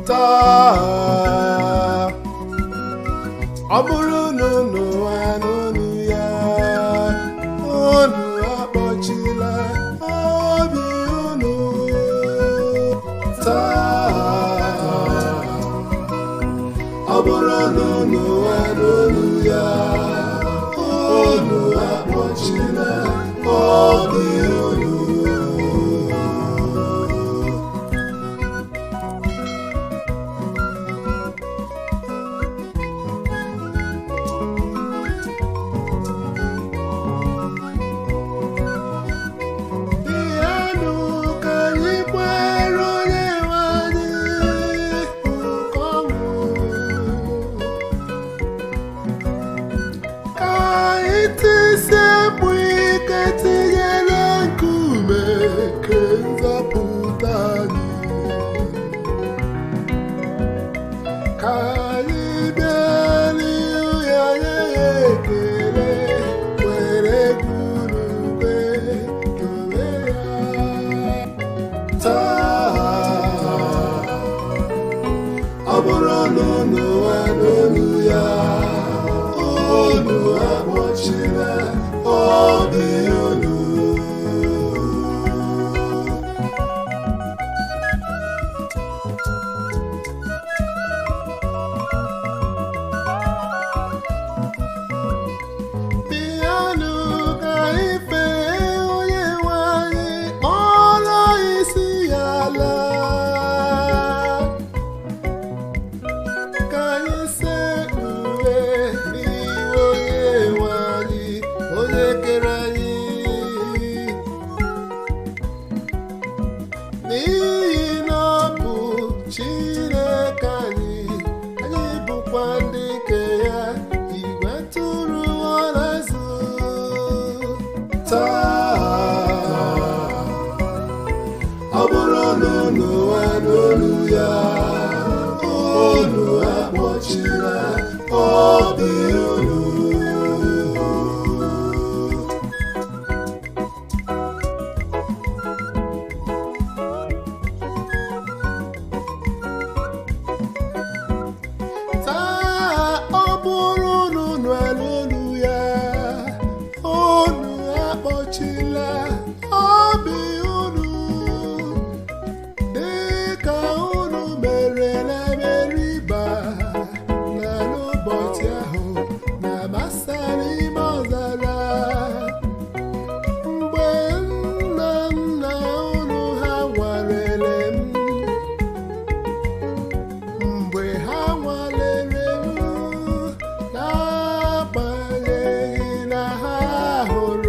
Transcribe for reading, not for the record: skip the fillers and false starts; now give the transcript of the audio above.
Taa ọ bụrụ na unu anụ olu ya, unu akpọchila obi unu. Taa ọ bụrụ na unu anụ olu ya, unu akpọchila obi unu. Bịanụ ka anyị kwere Onyenwe anyị nke ọṅụ. Ka anyị tisie mkpu ike tinyere nkume nke nzọpụta anyị. Ka anyị bịa n'ihu ya nye ya ekele, were egwu n'ukwe tobe ya. Taa ọ bụrụ na unu anụ olu ya, unu akpọchila obi unu. Bịanụ ka anyị fee Onyenwe anyị, kpọrọ isi ya ala. Ka anyị sekpue n'ihu Onyenwe anyị, onye kere anyị. N'ihi na ọ bụ Chineke anyị, anyị bụkwa ndị nke ya, igwe atụrụ ọ na-azụ. Taa ọ bụrụ na unu anụ olu ya, unu akpọchila obi unu. Taa ọ bụrụ na unu anụ olu ya, unu akpọchila obi unu, dịka unu mere na Meriba na n'ụbọchị ahụ na Masa n'ime ọzara, mgbe nna nna unu ha nwalere m, mgbe ha nwalere m, n'agbanyeghị na ha hụrụ